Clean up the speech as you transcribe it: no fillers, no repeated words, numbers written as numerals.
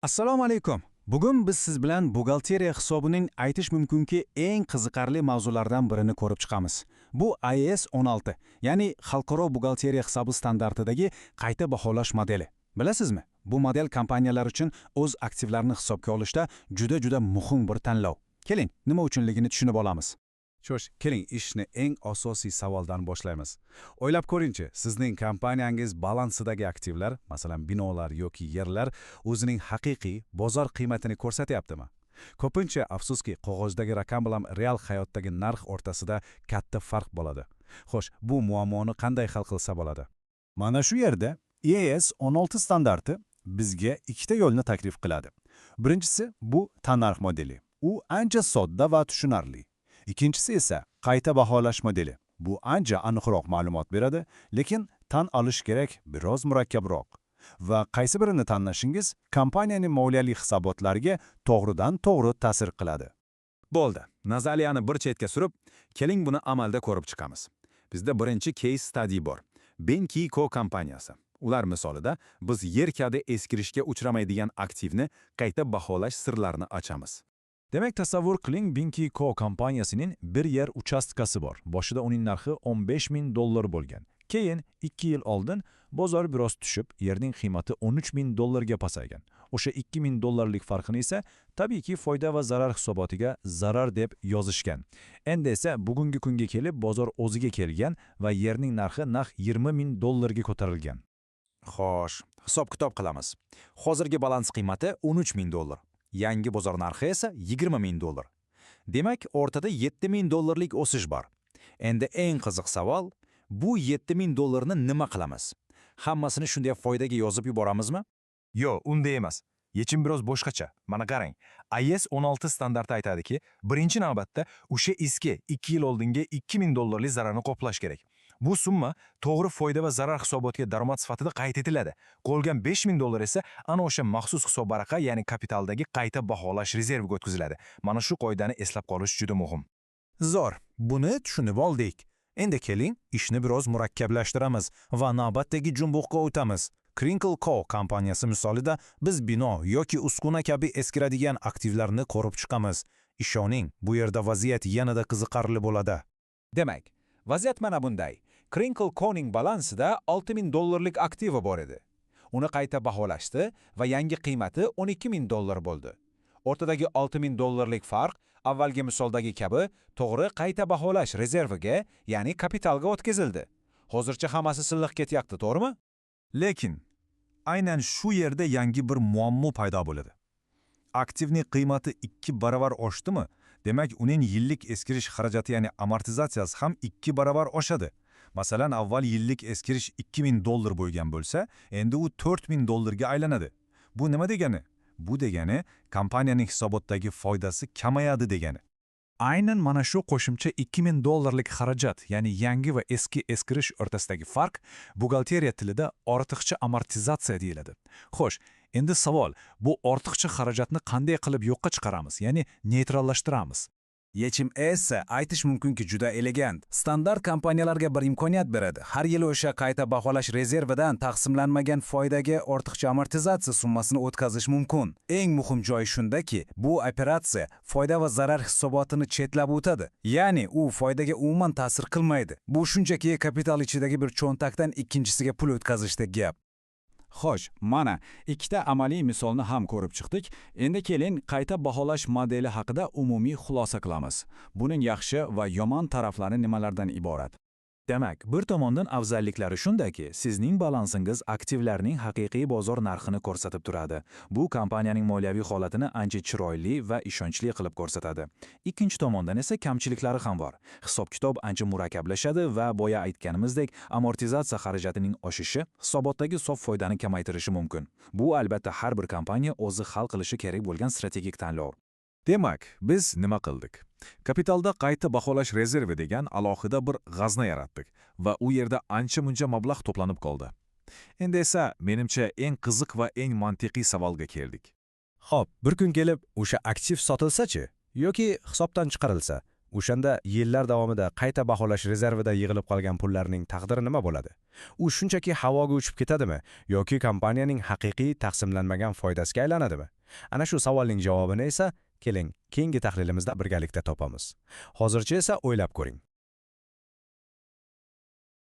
Assalomu alaykum. Bugun biz siz bilan buxgalteriya hisobining, aytish mumkinki, eng qiziqarli mavzulardan birini ko'rib chiqamiz. Bu IAS 16, ya'ni xalqaro buxgalteriya hisobi standartidagi qayta baholash modeli. Bilasizmi? Bu model kompaniyalar uchun o'z aktivlarini hisobga olishda juda-juda muhim bir tanlov. Keling, nima uchunligini tushunib olamiz. Xo'sh, keling, ishni eng asosiy savoldan boshlaymiz. O'ylab ko'ringchi, sizning kompaniyangiz balansidagi aktivlar, masalan, binolar yoki yerlar o'zining haqiqiy bozor qiymatini ko'rsatyaptimi? Ko'pincha, afsuski, qog'ozdagi raqam bilan real hayotdagi narx o'rtasida katta farq bo'ladi. Xo'sh, bu muammoni qanday hal qilsa bo'ladi? Mana shu yerda IAS 16 standarti bizga ikkita yo'lni taklif qiladi. Birinchisi bu tannarx modeli. U ancha sodda va tushunarli. Ikkinchisi esa qayta baholash modeli. Bu ancha aniqroq ma'lumot beradi, lekin tan olish kerak, biroz murakkabroq. Va qaysi birini tanlashingiz kompaniyaning moliyaviy hisobotlariga to'g'ridan-to'g'ri ta'sir qiladi. Bo'ldi. Nazariyani bir chetga surib, keling, buni amalda ko'rib chiqamiz. Bizda birinchi case study bor. Benki Co kompaniyasi. Ular misolida biz yer kabi eskirishga uchramaydigan aktivni qayta baholash sirlarini ochamiz. Demak, tasavvur qiling, Binky Co kompaniyasining bir yer uchastkasi bor. Boshida uning narxi 15 ming dollar bo'lgan. Keyin 2 yil oldin bozor biroz tushib, yerning qiymati 13 ming dollarga pasaygan. O'sha 2 ming dollarlik farqini esa tabiiyki foyda va zarar hisobotiga zarar deb yozishgan. Endi esa bugungi kunga kelib bozor o'ziga kelgan va yerning narxi naq 20 ming dollarga ko'tarilgan. Xo'sh, hisob-kitob qilamiz. Hozirgi balans qiymati 13 ming dollar. Yangi bozor narxi esa 20 ming dollar. Demak, o'rtada 7 ming dollarlik o'sish bor. Endi eng qiziq savol, bu 7 ming dollarni nima qilamiz? Hammasini shunday foydaga yozib yuboramizmi? Yo'q, unday emas. Yechim biroz boshqacha. Mana qarang. IAS 16 standarti aytadiki, birinchi navbatda o'sha eski 2 yil oldingi 2000 dollarlik zararni qoplash kerak. Bu summa to'g'ri foyda va zarar hisobotiga daromad sifatida qayd etiladi. Qolgan 5000 dollar esa ana o'sha maxsus hisob varaqa, ya'ni kapitaldagi qayta baholash rezerviga o'tkaziladi. Mana shu qoidani eslab qolish juda muhim. Zo'r, buni tushunib oldik. Endi keling, ishni biroz murakkablashtiramiz va navbatdagi jumboqqa o'tamiz. Crinkle Co kompaniyasi misolida biz bino yoki uskuna kabi eskiradigan aktivlarni ko'rib chiqamiz. Ishoning, bu yerda vaziyat yanada qiziqarli bo'ladi. Demak, vaziyat mana bunday. Crinkle Co.ning balansida 6000 dollarlik aktivi bor edi. Uni qayta baholashdi va yangi qiymati 12 ming dollar bo'ldi. O'rtadagi 6000 dollarlik farq avvalgi misoldagi kabi to'g'ri qayta baholash rezerviga, ya'ni kapitalga o'tkazildi. Hozircha hammasi silliq ketyapti, to'g'rimi? Lekin aynan shu yerda yangi bir muammo paydo bo'ladi. Aktivning qiymati 2 baravar oshdimi? Demak, uning yillik eskirish xarajati, ya'ni amortizatsiyasi ham 2 baravar oshadi. Masalan, avval yillik eskirish 2000 dollar bo'lgan bo'lsa, endi u 4000 dollarga aylanadi. Bu nima degani? Bu degani kompaniyaning hisobotdagi foydasi kamayadi degani. Aynan mana shu qo'shimcha 2000 dollarlik xarajat, ya'ni yangi va eski eskirish o'rtasidagi farq buxgalteriya tilida ortiqcha amortizatsiya deyiladi. Xo'sh, endi savol, bu ortiqcha xarajatni qanday qilib yo'qqa chiqaramiz, ya'ni neytrallashtiramiz? Yechim esa, aytish mumkinki, juda elegant. Standart kompaniyalarga bir imkoniyat beradi. Har yili o'sha qayta baholash rezervidan taqsimlanmagan foydaga ortiqcha amortizatsiya summasini o'tkazish mumkin. Eng muhim joyi shundaki, bu operatsiya foyda va zarar hisobotini chetlab o'tadi. Ya'ni u foydaga umuman ta'sir qilmaydi. Bu shunchaki kapital ichidagi bir cho'ntakdan ikkinchisiga pul o'tkazishdek gap. Xo'sh, mana ikkita amaliy misolni ham ko'rib chiqdik. Endi keling, qayta baholash modeli haqida umumiy xulosa qilamiz. Buning yaxshi va yomon taraflari nimalardan iborat? Demak, bir tomondan afzalliklari shundaki, sizning balansingiz aktivlarning haqiqiy bozor narxini ko'rsatib turadi. Bu kompaniyaning moliyaviy holatini ancha chiroyli va ishonchli qilib ko'rsatadi. Ikkinchi tomondan esa kamchiliklari ham bor. Hisob-kitob ancha murakkablashadi va boya aytganimizdek, amortizatsiya xarajatining oshishi hisobotdagi sof foydani kamaytirishi mumkin. Bu albatta har bir kompaniya o'zi hal qilishi kerak bo'lgan strategik tanlov. Demak, biz nima qildik? Kapitalda qayta baholash rezervi degan alohida bir g'azna yaratdik va u yerda ancha-muncha mablag' to'planib qoldi. Endi esa, menimcha, eng qiziq va eng mantiqiy savolga keldik. Xo'p, bir kun kelib o'sha aktiv sotilsa-chi yoki hisobdan chiqarilsa, O'shanda yillar davomida qayta baholash rezervida yig'ilib qolgan pullarning taqdiri nima bo'ladi? U shunchaki havoga uchib ketadimi yoki kompaniyaning haqiqiy taqsimlanmagan foydasiga aylanadimi? Ana shu savolning javobini esa keling, keyingi tahlilimizda birgalikda topamiz. Hozircha esa o'ylab ko'ring.